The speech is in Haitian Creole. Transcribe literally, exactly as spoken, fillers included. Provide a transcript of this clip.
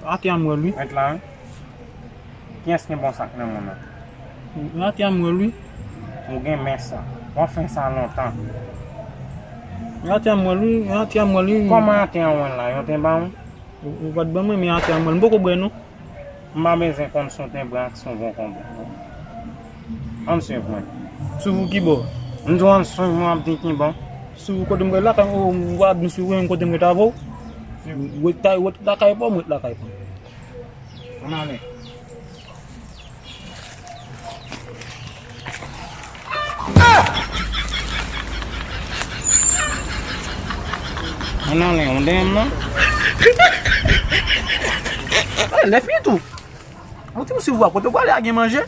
Atè a m wè l wi. Mèt la, wi. Kiyès ki bon sak nan mond nan? Atè a m wè l wi. Ou gen men sa. W ap fè sa lontan. Atè a m wè l wi. Atè a m wè l wi. Kòman atè a w wè l la? Yo te ba w? Ou, ou pa t ban mwen, men atè a m wè l. M poko bwè non. M pa bezwen konn si w te bwè ak si w bon konbyen. Ann swiv mwen. Swiv ou ki bò? M di w ann swiv mwen, w ap di ki bò. Swiv ou kote m ret lakay mwen, ou, ou pa di m swiv ou menm kote m ret avè w. Ou ret kay, ou ret lakay pa w, m ret lakay pa m. Ann ale. Ann ale, ou dèyè m nan? Lè fini tou. Ou di m swiv ou a kote w prale a gen manje?